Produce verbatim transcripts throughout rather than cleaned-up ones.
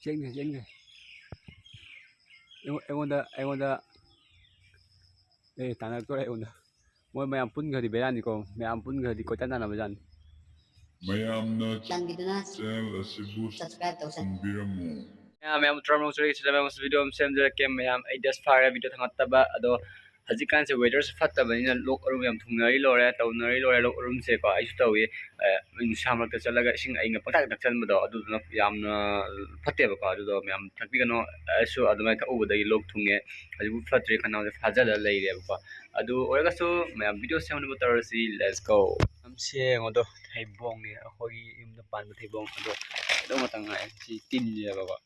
ꯆꯦꯟꯈ꯭ꯔꯦ, ꯆꯦꯟꯈ꯭ꯔꯦ꯫ ꯑꯩꯉꯣꯟ-, ꯑꯩꯉꯣꯟꯗ, ꯑꯩꯉꯣꯟꯗ, ꯑꯦ, ꯇꯥꯟꯅꯔꯛꯇꯣꯔꯦ ꯑꯩꯉꯣꯟꯗ꯫ ꯃꯣꯏ ꯃꯌꯥꯝ ꯄꯨꯟꯈ꯭ꯔꯗꯤ ꯕꯦꯔꯥꯅꯤꯀꯣ, ꯃꯌꯥꯝ ꯄꯨꯟꯈ꯭ꯔꯗꯤ ꯀꯣꯏꯇꯥꯟ ꯇꯥꯟꯅꯕꯖꯥꯠꯅꯤ꯫ ꯃꯌꯥꯝꯅ ꯆꯥꯟꯕꯤꯗꯨꯅ channel ꯑꯁꯤꯕꯨ subscribe ꯇꯧꯁꯟꯕꯤꯔꯝꯃꯨ꯫ ꯃꯌꯥꯝ, ꯃꯌꯥꯝ ꯇꯔꯥꯃꯉꯥ ꯆꯨꯔꯦ, ꯁꯤꯗ ꯃꯌꯥꯝ video ꯑꯃ ꯁꯦꯝꯖꯔꯛꯀꯦ꯫ ꯃꯌꯥꯝ, ꯑꯩ ꯗꯁ ꯐꯥꯔꯦ video ꯊꯥꯡꯒꯠꯇꯕ꯫ ꯑꯗꯣ ꯍꯧꯖꯤꯛꯀꯥꯟꯁꯦ weatherꯁꯦ ꯐꯠꯇꯕꯅꯤꯅ ꯂꯣꯛ ꯑꯔꯨꯝ ꯌꯥꯝ ꯊꯨꯡꯅꯔꯤ ꯂꯣꯏꯔꯦ, ꯇꯧꯅꯔꯤ ꯂꯣꯏꯔꯦ ꯂꯣꯛ ꯑꯔꯨꯝꯁꯦꯀꯣ꯫ ꯑꯩꯁꯨ ꯇꯧꯏ꯫ ꯑ, ꯅꯨꯡꯁꯥ ꯃꯔꯛꯇ ꯆꯠꯂꯒ ꯏꯁꯤꯡ ꯑꯏꯪꯕ ꯄꯪꯊꯛ ꯊꯛꯆꯟꯕꯗꯣ, ꯑꯗꯨꯗꯨꯅ ꯌꯥꯝꯅ ꯐꯠꯇꯦꯕꯀꯣ꯫ ꯑꯗꯨꯗꯣ ꯃꯌꯥꯝ ꯊꯛꯄꯤꯒꯅꯣ꯫ ꯑꯩꯁꯨ ꯑꯗꯨꯃꯥꯏꯅ ꯊꯛꯎꯕꯗꯒꯤ ꯂꯣꯛ ꯊꯨꯡꯉꯦ꯫ ꯍꯧꯖꯤꯛꯄꯨ ꯐꯠꯇ꯭ꯔꯤ, ꯈꯅꯥꯎꯁꯦ ꯐꯥꯖꯤꯜꯂ ꯂꯩꯔꯦꯕꯀꯣ꯫ ꯑꯗꯨ ꯑꯣꯏꯔꯒꯁꯨ ꯃꯌꯥꯝ video ꯁꯦꯝꯅꯕ ꯇꯧꯔꯁꯤ꯫ Let's go꯫ ꯌꯥꯝ ꯁꯦꯡꯉꯣꯗꯣ, ꯊꯩꯕꯣꯡꯅꯦ, ꯑꯩꯈꯣꯏꯒꯤ ꯌꯨꯝꯗ ꯄꯥꯟꯕ ꯊꯩꯕꯣꯡ꯫ ꯑꯗꯣ ꯑꯗꯨ ꯉꯥꯛꯇ ꯉꯥꯏ꯫ ꯁꯤ ꯇꯤꯟꯅꯦꯕꯀꯣ꯫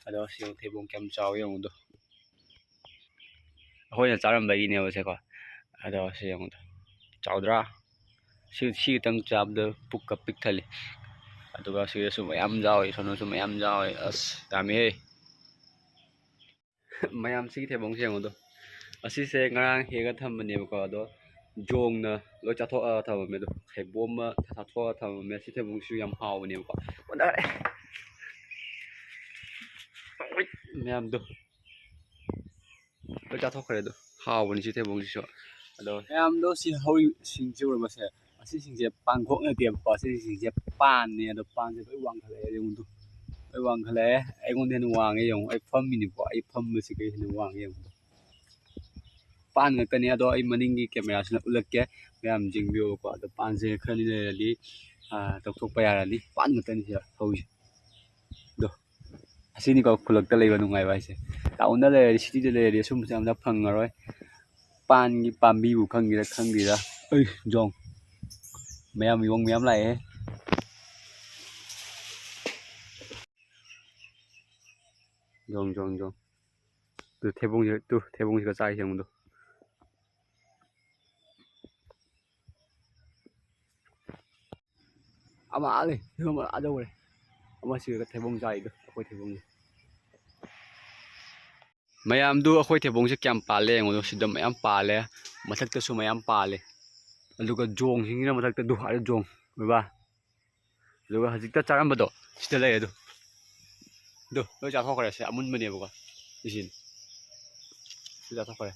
ꯑꯗꯣ ꯁꯤ ꯊꯩꯕꯣꯡ ꯀꯌꯥꯝ ꯆꯥꯎꯋꯤ ꯌꯦꯡꯉꯨꯗꯣ꯫ ꯑꯩꯈꯣꯏꯅ ꯆꯥꯔꯝꯕꯒꯤꯅꯦꯕ ꯁꯦꯀꯣ꯫ ꯑꯗꯣ ꯁꯤ ꯌꯦꯡꯉꯨꯗꯣ꯫ ꯆꯥꯎꯗ꯭ꯔꯥ? ꯁꯤ, ꯁꯤ ꯈꯤꯇꯪ ꯆꯥꯕꯗ ꯄꯨꯛꯀ ꯄꯤꯛ ꯊꯜꯂꯤ꯫ ꯑꯗꯨꯒ ꯁꯤꯗꯁꯨ ꯃꯌꯥꯝ ꯌꯥꯎꯋꯤ, ꯁꯣꯝꯗꯁꯨ ꯃꯌꯥꯝ ꯌꯥꯎꯋꯤ꯫ ꯑꯁ, ꯌꯥꯝꯃꯤꯍꯦ꯫ ꯃꯌꯥꯝ ꯁꯤꯒꯤ ꯊꯩꯕꯣꯡꯁꯦ ꯌꯦꯡꯉꯨꯗꯣ꯫ ꯑꯁꯤꯁꯦ ꯉꯔꯥꯡ ꯍꯦꯛꯑꯒ ꯊꯝꯕꯅꯦꯕꯀꯣ, ꯑꯗꯣ ꯖꯣꯡꯅ ꯂꯣꯏ ꯆꯥꯊꯣꯛꯑꯒ ꯊꯝꯃꯝꯃꯦ꯫ ꯑꯗꯣ ꯊꯩꯕꯣꯡ ꯑꯃ ꯆꯥꯊꯣꯛꯑꯒ ꯊꯝꯃꯝꯃꯦ꯫ ꯁꯤ ꯊꯩꯕꯣꯡꯁꯤꯁꯨ ꯌꯥꯝ ꯍꯥꯎꯕꯅꯦꯕꯀꯣ꯫ ꯑꯣꯟꯊꯔꯦ꯫ ꯃꯌꯥꯝꯗꯣ ꯂꯣꯏ ꯆꯥꯊꯣꯛꯈ꯭ꯔꯦ꯫ ꯑꯗꯣ ꯍꯥꯎꯕꯅꯤ ꯁꯤ ꯊꯩꯕꯣꯡꯁꯤꯁꯨ꯫ ꯑꯗꯣ ꯃꯌꯥꯝꯗꯣ ꯁꯤ ꯍꯧꯔꯤꯕꯁꯤꯡꯁꯦ ꯎꯔꯕꯁꯦ? ꯑꯁꯤꯁꯤꯡꯁꯦ ꯄꯥꯡꯈꯣꯛ ꯅꯠꯇꯦꯕꯀꯣ, ꯑꯁꯤꯁꯤꯡꯁꯦ ꯄꯥꯟꯅꯦ꯫ ꯑꯗꯣ ꯄꯥꯟꯁꯦ ꯂꯣꯏ ꯋꯥꯡꯈꯠꯂꯛꯑꯦ ꯌꯦꯡꯉꯨꯗꯣ, ꯂꯣꯏ ꯋꯥꯡꯈꯠꯂꯛꯑꯦ꯫ ꯑꯩꯉꯣꯟꯗ ꯍꯦꯟꯅ ꯋꯥꯡꯉꯦ ꯌꯦꯡꯉꯨ, ꯑꯩ ꯐꯝꯃꯤꯅꯤꯀꯣ, ꯑꯩ ꯐꯝꯕꯁꯤꯒ ꯍꯦꯟꯅ ꯋꯥꯡꯉꯦ ꯌꯦꯡꯉꯨꯗꯣ꯫ ꯄꯥꯟ ꯉꯥꯛꯇꯅꯦ꯫ ꯑꯗꯣ ꯑꯩ ꯃꯅꯤꯡꯒꯤ cameraꯁꯤꯅ ꯎꯠꯂꯛꯀꯦ, ꯃꯌꯥꯝ ꯌꯦꯡꯕꯤꯌꯣꯕꯀꯣ꯫ ꯑꯗꯣ ꯄꯥꯟꯁꯦ ꯈꯔꯅꯤ ꯂꯩꯔꯗꯤ, ꯑꯥ, ꯂꯧꯊꯣꯛꯄ ꯌꯥꯔꯅꯤ꯫ ꯄꯥꯟ ꯉꯥꯛꯇꯅꯤ ꯁꯤꯗ ꯍꯧꯔꯤꯁꯦ꯫ ꯑꯗꯣ ꯑꯁꯤꯅꯤꯀꯣ ꯈꯨꯜꯂꯛꯇ ꯂꯩꯕ ꯅꯨꯡꯉꯥꯏꯕ ꯍꯥꯏꯁꯦ꯫ Townꯗ ꯂꯩꯔꯗꯤ, cityꯗ ꯂꯩꯔꯗꯤ ꯑꯁꯨꯝꯕꯁꯦ ꯑꯝꯇ ꯐꯪꯉꯔꯣꯏ꯫ ꯄꯥꯟꯒꯤ ꯄꯥꯝꯕꯤꯕꯨ ꯈꯪꯒꯦꯔꯥ ꯈꯪꯗꯦꯔꯥ꯫ ꯑꯩ ꯖꯣꯡ꯫ ꯃꯌꯥꯝ ꯌꯣꯡ ꯃꯌꯥꯝ ꯂꯥꯛꯑꯦ꯫ ꯖꯣꯡ, ꯖꯣꯡ, ꯖꯣꯡ꯫ ꯇꯨ ꯊꯩꯕꯣꯡꯁꯦ, ꯇꯨ ꯊꯩꯕꯣꯡꯁꯤꯒ ꯆꯥꯏ ꯌꯦꯡꯉꯨꯗꯣ꯫ ꯑꯃ ꯑꯥ ꯂꯩ, ꯁꯤꯗ ꯑꯃ ꯑꯥ ꯌꯧꯔꯦ꯫ ꯑꯃ ꯁꯤꯗ ꯊꯩꯕꯣꯡ ꯆꯥꯏꯗꯣ, ꯑꯩꯈꯣꯏ ꯊꯩꯕꯣꯡꯁꯦ꯫ ꯃꯌꯥꯝꯗꯨ ꯑꯩꯈꯣꯏ ꯊꯩꯕꯣꯡꯁꯦ ꯀꯌꯥꯝ ꯄꯥꯜꯂꯦ ꯌꯦꯡꯉꯨꯗꯣ, ꯁꯤꯗ ꯃꯌꯥꯝ ꯄꯥꯜꯂꯦ, ꯃꯊꯛꯇꯁꯨ ꯃꯌꯥꯝ ꯄꯥꯜꯂꯦ꯫ ꯑꯗꯨꯒ ꯖꯣꯡꯁꯤꯡꯁꯤꯅ ꯃꯊꯛꯇ ꯗꯨ ꯑꯥ ꯖꯣꯡ, ꯎꯔꯕ? ꯑꯗꯨꯒ ꯍꯧꯖꯤꯛꯇ ꯆꯥꯔꯝꯕꯗꯣ ꯁꯤꯗ ꯂꯩ ꯑꯗꯨ꯫ ꯑꯗꯨ ꯂꯣꯏ ꯆꯥꯊꯣꯛꯈ꯭ꯔꯦ꯫ ꯁꯦ ꯑꯃꯨꯟꯕꯅꯦꯕꯀꯣ꯫ ꯁꯤꯁꯤꯅꯤ꯫ ꯂꯣꯏ ꯆꯥꯊꯣꯛꯈ꯭ꯔꯦ꯫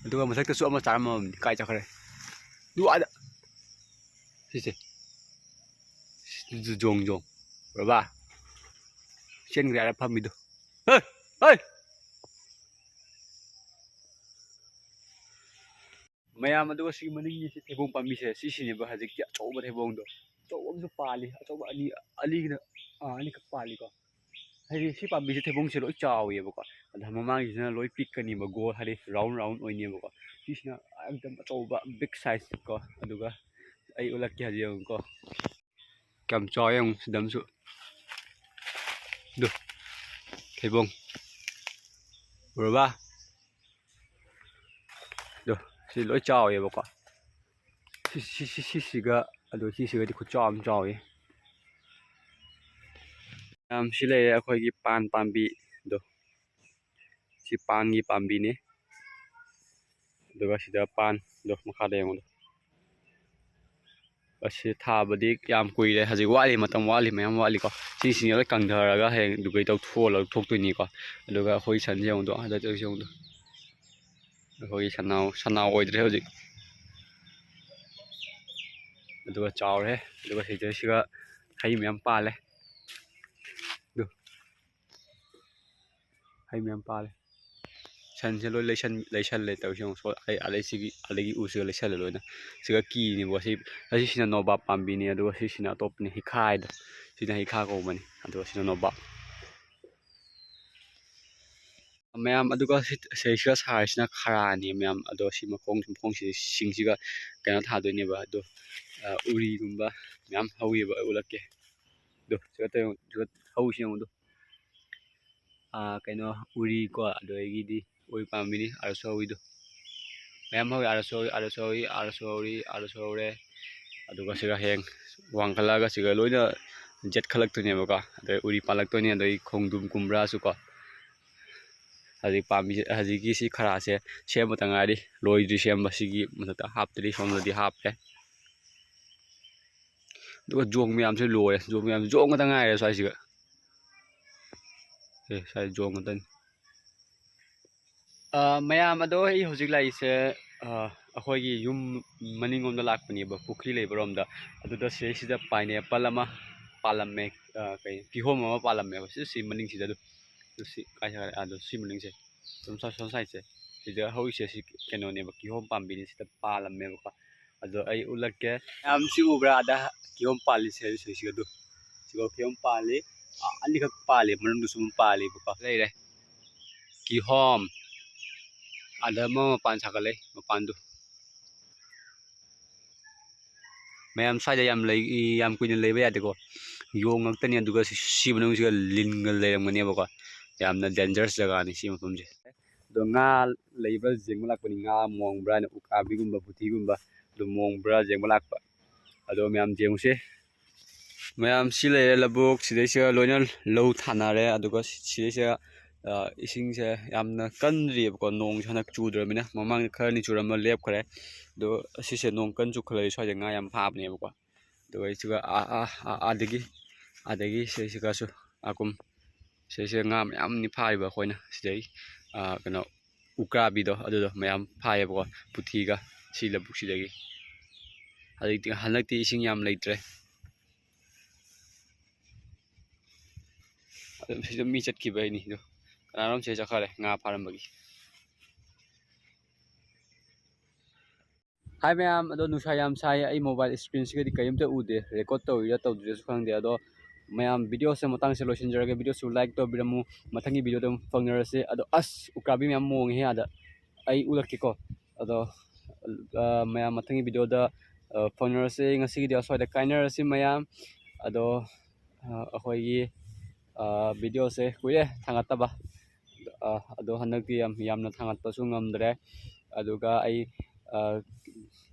ꯑꯗꯨꯒ ꯃꯊꯛꯇꯁꯨ ꯑꯃ ꯆꯥꯔꯝꯃꯕꯅꯤ꯫ ꯀꯥꯏ ꯆꯠꯈ꯭ꯔꯦ? ꯑꯗꯨ ꯑꯥꯗ꯫ ꯁꯤꯁꯦ꯫ ꯖꯣꯡ ꯖꯣꯡ꯫ ꯎꯔꯕ? ꯆꯦꯟꯈ꯭ꯔꯦ ꯑꯥꯗ ꯐꯝꯃꯤꯗꯣ꯫ ꯍꯩ! ꯍꯩ! ꯃꯌꯥꯝ, ꯑꯗꯨꯒ ꯁꯤꯒꯤ ꯃꯅꯤꯡꯒꯤ ꯁꯤ ꯊꯩꯕꯣꯡ ꯄꯥꯝꯕꯤꯁꯦ, ꯁꯤꯁꯤꯅꯦꯕ ꯍꯧꯖꯤꯛꯀꯤ ꯑꯆꯧꯕ ꯊꯩꯕꯣꯡꯗꯣ꯫ ꯑꯆꯧꯕ ꯑꯃꯁꯨ ꯄꯥꯜꯂꯤ, ꯑꯆꯧꯕ ꯑꯅꯤ, ꯑꯅꯤꯒꯤꯅ, ꯑꯥ, ꯑꯅꯤꯈꯛ ꯄꯥꯜꯂꯤꯀꯣ꯫ ꯍꯥꯏꯗꯤ ꯁꯤ ꯄꯥꯝꯕꯤꯁꯦ ꯊꯩꯕꯣꯡꯁꯦ ꯂꯣꯏ ꯆꯥꯎꯋꯦꯕꯀꯣ, ꯑꯗ ꯃꯃꯥꯡꯒꯤꯁꯤꯅ ꯂꯣꯏ ꯄꯤꯛꯀꯅꯤꯕ, ꯒꯣꯜ ꯍꯥꯏꯗꯤ ꯔꯥꯎꯟ ꯔꯥꯎꯟ ꯑꯣꯏꯅꯦꯕꯀꯣ꯫ ꯁꯤꯁꯤꯅ ꯑꯦꯛꯗꯝ ꯑꯆꯧꯕ, ꯕꯤꯛ ꯁꯥꯏꯖ ꯀꯣ꯫ ꯑꯗꯨꯒ ꯑꯩ ꯎꯠꯂꯛꯀꯦ ꯍꯧꯖꯤꯛ ꯌꯦꯡꯉꯨꯀꯣ꯫ ꯀꯌꯥꯝ ꯆꯥꯎꯋꯦ ꯌꯦꯡꯉꯨ ꯁꯤꯗ ꯑꯃꯁꯨ꯫ ꯑꯗꯨ ꯊꯩꯕꯣꯡ꯫ ꯎꯔꯕ? ꯑꯗꯣ ꯁꯤ ꯂꯣꯏ ꯆꯥꯎꯋꯦꯕꯀꯣ꯫ ꯁꯤ, ꯁꯤ, ꯁꯤ, ꯁꯤꯁꯤꯒ ꯑꯗꯣ ꯁꯤꯁꯤꯒꯗꯤ ꯈꯨꯠꯆꯥꯎ ꯑꯃ ꯆꯥꯎꯋꯤ꯫ ꯌꯥꯝ ꯁꯤ ꯂꯩꯔꯦ ꯑꯩꯈꯣꯏꯒꯤ ꯄꯥꯟ ꯄꯥꯝꯕꯤꯗꯣ꯫ ꯁꯤ ꯄꯥꯟꯒꯤ ꯄꯥꯝꯕꯤꯅꯤ꯫ ꯑꯗꯨꯒ ꯁꯤꯗ ꯄꯥꯟꯗꯣ ꯃꯈꯥꯗ ꯌꯦꯡꯉꯨꯗꯣ꯫ ꯑꯁꯤ ꯊꯥꯕꯗꯤ ꯌꯥꯝ ꯀꯨꯏꯔꯦ, ꯍꯧꯖꯤꯛ ꯋꯥꯠꯂꯤ, ꯃꯇꯝ ꯋꯥꯠꯂꯤ, ꯃꯌꯥꯝ ꯋꯥꯠꯂꯤꯀꯣ꯫ ꯁꯤꯁꯤꯡꯁꯦ ꯂꯣꯏ ꯀꯪꯊꯔꯒ ꯍꯌꯦꯡ ꯑꯗꯨꯒꯩ ꯇꯧꯊꯣꯛꯑ ꯂꯧꯊꯣꯛꯇꯣꯏꯅꯤꯀꯣ꯫ ꯑꯗꯨꯒ ꯑꯩꯈꯣꯏ ꯁꯟꯁꯦ ꯌꯦꯡꯉꯨꯗꯣ, ꯍꯟꯗꯛ ꯇꯧꯔꯤꯁꯦ ꯌꯦꯡꯉꯨꯗꯣ꯫ ꯑꯩꯈꯣꯏꯒꯤ ꯁꯟꯅꯥꯎ, ꯁꯟꯅꯥꯎ ꯑꯣꯏꯗ꯭ꯔꯦ ꯍꯧꯖꯤꯛ꯫ ꯑꯗꯨꯒ ꯆꯥꯎꯔꯦ꯫ ꯑꯗꯨꯒ ꯁꯤꯗꯩꯁꯤꯒ ꯍꯩ ꯃꯌꯥꯝ ꯄꯥꯜꯂꯦ꯫ ꯑꯗꯨ ꯍꯩ ꯃꯌꯥꯝ ꯄꯥꯜꯂꯦ꯫ ꯁꯟꯁꯦ ꯂꯣꯏ ꯂꯩꯁꯟ-, ꯂꯩꯁꯜꯂꯦ ꯇꯧꯔꯤꯁꯦ ꯌꯦꯡꯉꯣ꯫ ꯁꯣ-, ꯑꯩ ꯑꯗꯩ ꯁꯤꯒꯤ, ꯑꯗꯒꯤ ꯎꯁꯤꯒ ꯂꯩꯁꯜꯂꯦ ꯂꯣꯏꯅ꯫ ꯁꯤꯒ ꯀꯤꯅꯦꯕꯀꯣ꯫ ꯁꯤ, ꯑꯁꯤꯁꯤꯅ ꯅꯣꯕꯥꯞ ꯄꯥꯝꯕꯤꯅꯤ, ꯑꯗꯨꯒ ꯁꯤꯁꯤꯅ ꯑꯇꯣꯞꯄꯅꯤ, ꯍꯩꯈꯥ ꯍꯥꯏꯗꯣ꯫ ꯁꯤꯅ ꯍꯩꯈꯥ ꯀꯧꯕꯅꯤ, ꯑꯗꯨꯒ ꯁꯤꯅ ꯅꯣꯕꯥꯞ꯫ ꯃꯌꯥꯝ, ꯑꯗꯨꯒ ꯁꯤ-, ꯁꯤꯗꯩꯁꯤꯒ ꯁꯥꯔꯤꯁꯤꯅ ꯈꯔꯥꯅꯤ ꯃꯌꯥꯝ꯫ ꯑꯗꯣ ꯁꯤ ꯃꯈꯣꯡ, ꯃꯈꯣꯡꯁꯤꯡꯁꯤꯒ ꯀꯩꯅꯣ ꯊꯥꯗꯣꯏꯅꯦꯕ꯫ ꯑꯗꯣ, ꯑ, ꯎꯔꯤꯒꯨꯝꯕ ꯃꯌꯥꯝ ꯍꯧꯋꯦꯕ, ꯑꯩ ꯎꯠꯂꯛꯀꯦ꯫ ꯑꯗꯣ ꯁꯤꯒ ꯇꯧ-, ꯁꯤꯒ ꯍꯧꯔꯤꯁꯤ ꯌꯦꯡꯉꯣ ꯑꯗꯣ꯫ ꯑꯥ, ꯀꯩꯅꯣ, ꯎꯔꯤ ꯀꯣ, ꯑꯗꯨꯗꯒꯤꯗꯤ ꯎꯔꯤ ꯄꯥꯝꯕꯤꯅꯤ, ꯑꯥꯗꯁꯨ ꯍꯧꯋꯤꯗꯣ꯫ ꯃꯌꯥꯝ ꯍꯧꯋꯤ, ꯑꯥꯗꯁꯨ ꯍꯧꯋꯤ, ꯑꯥꯗꯁꯨ ꯍꯧꯋꯤ, ꯑꯥꯗꯁꯨ ꯍꯧꯔꯤ, ꯑꯥꯗꯁꯨ ꯍꯧꯔꯦ꯫ ꯑꯗꯨꯒ ꯁꯤꯒ ꯍꯌꯦꯡ ꯋꯥꯡꯈꯠꯂꯛꯑꯒ ꯁꯤꯒ ꯂꯣꯏꯅ ꯖꯦꯠꯈꯠꯂꯛꯇꯣꯏꯅꯦꯕꯀꯣ꯫ ꯑꯗꯩ ꯎꯔꯤ ꯄꯥꯜꯂꯛꯇꯣꯏꯅꯤ, ꯑꯗꯩ ꯈꯣꯡꯗ꯭ꯔꯨꯝ ꯀꯨꯝꯕ꯭ꯔꯥꯁꯨ ꯀꯣ꯫ ꯍꯧꯖꯤꯛ ꯄꯥꯝꯕꯤꯁꯦ, ꯍꯧꯖꯤꯛꯀꯤ ꯁꯤ ꯈꯔꯥꯁꯦ ꯁꯦꯝꯕꯇ ꯉꯥꯏꯔꯤ, ꯂꯣꯏꯗ꯭ꯔꯤ ꯁꯦꯝꯕ꯫ ꯁꯤꯒꯤ ꯃꯊꯛꯇ ꯍꯥꯞꯇ꯭ꯔꯤ, ꯁꯣꯝꯗꯗꯤ ꯍꯥꯞꯄꯦ꯫ ꯑꯗꯨꯒ ꯖꯣꯡ ꯃꯌꯥꯝꯁꯦ ꯂꯣꯏꯔꯦ꯫ ꯖꯣꯡ ꯃꯌꯥꯝ, ꯖꯣꯡ ꯉꯥꯛꯇ ꯉꯥꯏꯔꯦ ꯁ꯭ꯋꯥꯏꯁꯤꯒ꯫ ꯑꯦ, ꯁ꯭ꯋꯥꯏ ꯖꯣꯡ ꯉꯥꯛꯇꯅꯤ꯫ ꯑ, ꯃꯌꯥꯝ, ꯑꯗꯣ ꯑꯩ ꯍꯧꯖꯤꯛ ꯂꯥꯛꯏꯁꯦ, ꯑ, ꯑꯩꯈꯣꯏꯒꯤ ꯌꯨꯝ ꯃꯅꯤꯡꯂꯣꯝꯗ ꯂꯥꯛꯄꯅꯦꯕ, ꯄꯨꯈ꯭ꯔꯤ ꯂꯩꯕꯔꯣꯝꯗ꯫ ꯑꯗꯨꯗ ꯁꯤꯗꯩꯁꯤꯗ pineapple ꯑꯃ ꯄꯥꯜꯂꯝꯃꯦ, ꯑ, ꯀꯩ, ꯀꯤꯍꯣꯝ ꯑꯃ ꯄꯥꯜꯂꯝꯃꯦꯕ꯫ ꯁꯤ, ꯁꯤ ꯃꯅꯤꯡꯁꯤꯗ ꯑꯗꯨ, ꯑꯗꯨ ꯁꯤ ꯀꯥꯏ ꯍꯥꯏꯔꯦ? ꯑꯗꯣ ꯁꯤ ꯃꯅꯤꯡꯁꯦ, ꯁꯣꯝ ꯁꯥꯏ-, ꯁꯣꯝ ꯁꯥꯏꯠꯁꯦ, ꯁꯤꯗ ꯍꯧꯔꯤꯁꯦ ꯁꯤ ꯀꯩꯅꯣꯅꯦꯕ, ꯀꯤꯍꯣꯝ ꯄꯥꯝꯕꯤꯅꯤ, ꯁꯤꯗ ꯄꯥꯜꯂꯝꯃꯦꯕꯀꯣ꯫ ꯑꯗꯣ ꯑꯩ ꯎꯠꯂꯛꯀꯦ꯫ ꯃꯌꯥꯝ ꯁꯤ ꯎꯕ꯭ꯔꯥ? ꯑꯗ ꯀꯤꯍꯣꯝ ꯄꯥꯜꯂꯤꯁꯦ, ꯁꯤꯒ ꯑꯗꯨ, ꯁꯤꯒ ꯀꯤꯍꯣꯝ ꯄꯥꯜꯂꯤ꯫ ꯑ, ꯑꯅꯤꯈꯛ ꯄꯥꯜꯂꯤ, ꯃꯅꯨꯡꯗꯁꯨ ꯑꯗꯨꯝ ꯄꯥꯜꯂꯤꯕꯀꯣ꯫ ꯂꯩꯔꯦ ꯀꯤꯍꯣꯝ꯫ ꯑꯗ ꯑꯃ ꯃꯄꯥꯟ ꯁꯥꯒꯠꯂꯛꯏ, ꯃꯄꯥꯟꯗꯨ꯫ ꯃꯌꯥꯝ ꯁ꯭ꯋꯥꯏꯗ ꯌꯥꯝ ꯂꯩ, ꯌꯥꯝ ꯀꯨꯏꯅ ꯂꯩꯕ ꯌꯥꯗꯦꯀꯣ꯫ ꯌꯣꯡ ꯉꯥꯛꯇꯅꯤ, ꯑꯗꯨꯒ ꯁꯤ, ꯁꯤ ꯃꯅꯨꯡꯁꯤꯒ ꯂꯤꯟꯒ ꯂꯩꯔꯝꯒꯅꯦꯕꯀꯣ꯫ ꯌꯥꯝꯅ dangerous ꯖꯒꯥꯅꯤ ꯁꯤ ꯃꯐꯝꯁꯦ꯫ ꯑꯗꯣ ꯉꯥ ꯂꯩꯕ꯭ꯔꯥ ꯌꯦꯡꯕ ꯂꯥꯛꯄꯅꯤ, ꯉꯥ ꯃꯣꯡꯕ꯭ꯔꯥ ꯍꯥꯏꯅ, ꯎꯀꯥꯕꯤꯒꯨꯝꯕ, ꯄꯨꯊꯤꯒꯨꯝꯕ ꯑꯗꯨ ꯃꯣꯡꯕ꯭ꯔꯥ ꯌꯦꯡꯕ ꯂꯥꯛꯄ꯫ ꯑꯗꯣ ꯃꯌꯥꯝ ꯌꯦꯡꯉꯨꯁꯦ꯫ ꯃꯌꯥꯝ ꯁꯤ ꯂꯩꯔꯦ ꯂꯧꯕꯨꯛ, ꯁꯤꯗꯩꯁꯤꯗ ꯂꯣꯏꯅ ꯂꯧ ꯊꯥꯅꯔꯦ꯫ ꯑꯗꯨꯒ ꯁꯤ-, ꯁꯤꯗꯩꯁꯤꯗ, ꯑ, ꯏꯁꯤꯡꯁꯦ ꯌꯥꯝꯅ ꯀꯟꯗ꯭ꯔꯤꯑꯕꯀꯣ, ꯅꯣꯡꯁꯦ ꯍꯟꯗꯛ ꯆꯨꯗ꯭ꯔꯕꯅꯤꯅ꯫ ꯃꯃꯥꯡꯗ ꯈꯔꯅꯤ ꯆꯨꯔꯝꯃ ꯂꯦꯞꯈ꯭ꯔꯦ꯫ ꯑꯗꯣ ꯑꯁꯤꯁꯦ ꯅꯣꯡ ꯀꯟꯅ ꯆꯨꯈꯠꯂꯛꯑꯗꯤ ꯁ꯭ꯋꯥꯏꯗ ꯉꯥ ꯌꯥꯝ ꯐꯥꯕꯅꯦꯕꯀꯣ꯫ ꯑꯗꯨꯒ ꯑꯩ ꯁꯤꯒ ꯑꯥ, ꯑꯥ, ꯑꯥ, ꯑꯥꯗꯒꯤ, ꯑꯥꯗꯒꯤ ꯁꯤ, ꯁꯤꯒꯁꯨ ꯑꯥ ꯀꯨꯝ, ꯁꯤꯁꯦ ꯉꯥ ꯃꯌꯥꯝꯅꯤ ꯐꯥꯔꯤꯕ ꯑꯩꯈꯣꯏꯅ ꯁꯤꯗꯩ, ꯑꯥ, ꯀꯩꯅꯣ, ꯎꯀꯥꯕꯤꯗꯣ ꯑꯗꯨꯗꯣ ꯃꯌꯥꯝ ꯐꯥꯏꯌꯦꯕꯀꯣ, ꯄꯨꯊꯤꯒ ꯁꯤ ꯂꯧꯕꯨꯛꯁꯤꯗꯒꯤ꯫ ꯍꯧꯖꯤꯛꯇꯤ, ꯍꯟꯗꯛꯇꯤ ꯏꯁꯤꯡ ꯌꯥꯝ ꯂꯩꯇ꯭ꯔꯦ꯫ ꯑꯗꯨꯝ ꯁꯤꯗ ꯃꯤ ꯆꯠꯈꯤꯕ ꯍꯥꯏꯅꯤ꯫ ꯑꯗꯣ ꯀꯅꯥꯅꯣꯝ ꯁꯤꯗ ꯆꯠꯈ꯭ꯔꯦ ꯉꯥ ꯐꯥꯔꯝꯕꯒꯤ꯫ ꯍꯥꯏ ꯃꯌꯥꯝ, ꯑꯗꯣ ꯅꯨꯡꯁꯥ ꯌꯥꯝ ꯁꯥꯏ, ꯑꯩ mobile screenꯁꯤꯒꯗꯤ ꯀꯔꯤꯝꯇ ꯎꯗꯦ, record ꯇꯧꯔꯤꯔꯥ ꯇꯧꯗ꯭ꯔꯤꯔꯥꯁꯨ ꯈꯪꯗꯦ꯫ ꯑꯗꯣ ꯃꯌꯥꯝ, videoꯁꯦ ꯃꯇꯥꯡꯁꯦ ꯂꯣꯏꯁꯤꯟꯖꯔꯒꯦ꯫ Videoꯁꯨ like ꯇꯧꯕꯤꯔꯝꯃꯨ, ꯃꯊꯪꯒꯤ videoꯗ ꯑꯃꯨꯛ ꯐꯪꯅꯔꯁꯦ꯫ ꯑꯗꯣ ꯑꯁ, ꯎꯀꯥꯕꯤ ꯃꯌꯥꯝ ꯃꯣꯡꯉꯦꯍꯦ ꯑꯥꯗ, ꯑꯩ ꯎꯠꯂꯛꯀꯦꯀꯣ꯫ ꯑꯗꯣ, ꯑ, ꯃꯌꯥꯝ, ꯃꯊꯪꯒꯤ videoꯗ, ꯑ, ꯐꯪꯅꯔꯁꯦ꯫ ꯉꯁꯤꯒꯤꯗꯤ ꯑꯁ꯭ꯋꯥꯏꯗ ꯀꯥꯏꯅꯔꯁꯤ ꯃꯌꯥꯝ꯫ ꯑꯗꯣ, ꯑ, ꯑꯩꯈꯣꯏꯒꯤ, ꯑ, videoꯁꯦ ꯀꯨꯏꯔꯦ ꯊꯥꯡꯒꯠꯇꯕ꯫ ꯑ, ꯑꯗꯣ ꯍꯟꯗꯛꯇꯤ ꯌꯥꯝ, ꯌꯥꯝꯅ ꯊꯥꯡꯒꯠꯄꯁꯨ ꯉꯝꯗ꯭ꯔꯦ꯫ ꯑꯗꯨꯒ ꯑꯩ, ꯑ,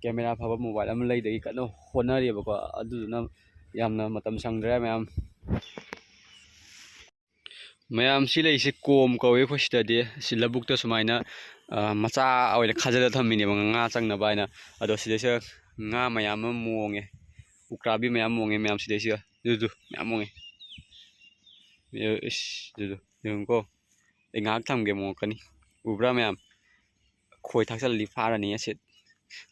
camera ꯐꯕ mobile ꯑꯃ ꯂꯩꯗꯒꯤ ꯀꯟꯅ ꯍꯣꯠꯅꯔꯤꯕꯀꯣ꯫ ꯑꯗꯨꯗꯨꯅ ꯌꯥꯝꯅ ꯃꯇꯝ ꯁꯪꯗ꯭ꯔꯦ ꯃꯌꯥꯝ꯫ ꯃꯌꯥꯝ, ꯁꯤ ꯂꯩꯁꯦ ꯀꯣꯝ ꯀꯧꯋꯦ ꯑꯩꯈꯣꯏ ꯁꯤꯗꯗꯤ꯫ ꯁꯤ ꯂꯧꯕꯨꯛꯇ ꯁꯨꯃꯥꯏꯅ, ꯑ, ꯃꯆꯥ ꯑꯣꯏꯅ ꯈꯥꯖꯤꯜꯂ ꯊꯝꯃꯤꯅꯦꯕ ꯉꯥ ꯆꯪꯅꯕ ꯍꯥꯏꯅ꯫ ꯑꯗꯣ ꯁꯤꯗꯩꯁꯤꯗ ꯉꯥ ꯃꯌꯥꯝ ꯑꯃ ꯃꯣꯡꯉꯦ꯫ ꯎꯀ꯭ꯔꯥꯕꯤ ꯃꯌꯥꯝ ꯃꯣꯡꯉꯦ ꯃꯌꯥꯝ ꯁꯤꯗꯩꯁꯤꯗ꯫ ꯑꯗꯨꯗꯨ ꯃꯌꯥꯝ ꯃꯣꯡꯉꯦ꯫ ꯏꯁ, ꯑꯗꯨꯗꯨ ꯌꯦꯡꯉꯨꯀꯣ꯫ ꯑꯩ ꯉꯥꯏꯍꯥꯛ ꯊꯝꯒꯦ, ꯃꯣꯡꯉꯛꯀꯅꯤ꯫ ꯎꯕ꯭ꯔꯥ ꯃꯌꯥꯝ? ꯈꯣꯏ ꯊꯥꯛꯆꯜꯂꯗꯤ ꯐꯥꯔꯅꯤ ꯑꯁꯤꯠ꯫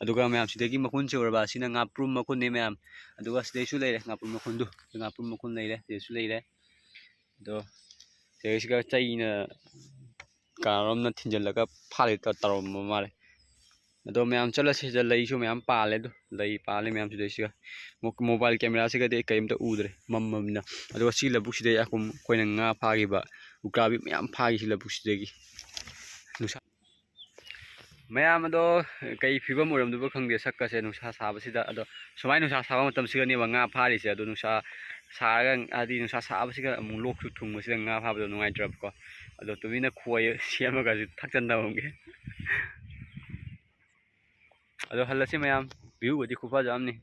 ꯑꯗꯨꯒ ꯃꯌꯥꯝ ꯁꯤꯗꯒꯤ ꯃꯈꯨꯟꯁꯦ ꯎꯔꯕ? ꯁꯤꯅ ꯉꯥꯄ꯭ꯔꯨꯝ ꯃꯈꯨꯟꯅꯤ ꯃꯌꯥꯝ꯫ ꯑꯗꯨꯒ ꯁꯤꯗꯩꯁꯨ ꯂꯩꯔꯦ ꯉꯥꯄ꯭ꯔꯨꯝ ꯃꯈꯨꯟꯗꯨ꯫ ꯉꯥꯄ꯭ꯔꯨꯝ ꯃꯈꯨꯟ ꯂꯩꯔꯦ, ꯁꯤꯗꯁꯨ ꯂꯩꯔꯦ꯫ ꯑꯗꯣ ꯁꯤꯗꯩꯁꯤꯒ ꯆꯩꯅ ꯀꯅꯥꯔꯣꯝꯅ ꯊꯤꯟꯖꯤꯜꯂꯒ ꯐꯥꯔꯦ ꯇꯧꯔꯝꯕ ꯃꯥꯜꯂꯦ꯫ ꯑꯗꯣ ꯃꯌꯥꯝ ꯆꯠꯂꯁꯤ꯫ ꯁꯤꯗ ꯂꯩꯁꯨ ꯃꯌꯥꯝ ꯄꯥꯜꯂꯦ꯫ ꯑꯗꯣ ꯂꯩ ꯄꯥꯜꯂꯦ ꯃꯌꯥꯝ ꯁꯤꯗꯩꯁꯤꯒ꯫ ꯃꯣ-, mobile camera ꯁꯤꯒꯗꯤ ꯑꯩ ꯀꯔꯤꯝꯇ ꯎꯗ꯭ꯔꯦ, ꯃꯝꯃꯕꯅꯤꯅ꯫ ꯑꯗꯨꯒ ꯁꯤ ꯂꯧꯕꯨꯛꯁꯤꯗꯩ ꯑꯩꯈꯣꯏ-, ꯑꯩꯈꯣꯏꯅ ꯉꯥ ꯐꯥꯈꯤꯕ ꯎꯀꯥꯕꯤ ꯃꯌꯥꯝ ꯐꯥꯈꯤ ꯁꯤ ꯂꯧꯕꯨꯛꯁꯤꯗꯒꯤ꯫ ꯅꯨꯡꯁꯥ ꯃꯌꯥꯝ ꯑꯗꯣ ꯀꯩ ꯐꯤꯕꯝ ꯑꯣꯏꯔꯝꯗꯣꯏꯕ ꯈꯪꯗꯦ ꯁꯛꯀꯁꯦ ꯅꯨꯡꯁꯥ ꯁꯥꯕꯁꯤꯗ꯫ ꯑꯗꯣ ꯁꯨꯃꯥꯏꯅ ꯅꯨꯡꯁꯥ ꯁꯥꯕ ꯃꯇꯝꯁꯤꯒꯅꯦꯕ ꯉꯥ ꯐꯥꯔꯤꯁꯦ꯫ ꯑꯗꯣ ꯅꯨꯡꯁꯥ ꯁꯥꯔꯒ, ꯍꯥꯏꯗꯤ ꯅꯨꯡꯁꯥ ꯁꯥꯕꯁꯤꯒ ꯑꯃꯨꯛ ꯂꯣꯛꯁꯨ ꯊꯨꯡꯕꯁꯤꯗ ꯉꯥ ꯐꯥꯕꯗꯣ ꯅꯨꯡꯉꯥꯏꯇ꯭ꯔꯕꯀꯣ꯫ ꯑꯗꯣ ꯇꯨꯃꯤꯟꯅ ꯈꯣꯏ ꯁꯦꯝꯃꯒꯁꯨ ꯊꯛꯆꯟꯗꯕ ꯑꯃꯒꯤ꯫ ꯑꯗꯣ ꯍꯜꯂꯁꯤ ꯃꯌꯥꯝ, view ꯒꯗꯤ ꯈꯨꯐꯖ ꯑꯃꯅꯤ꯫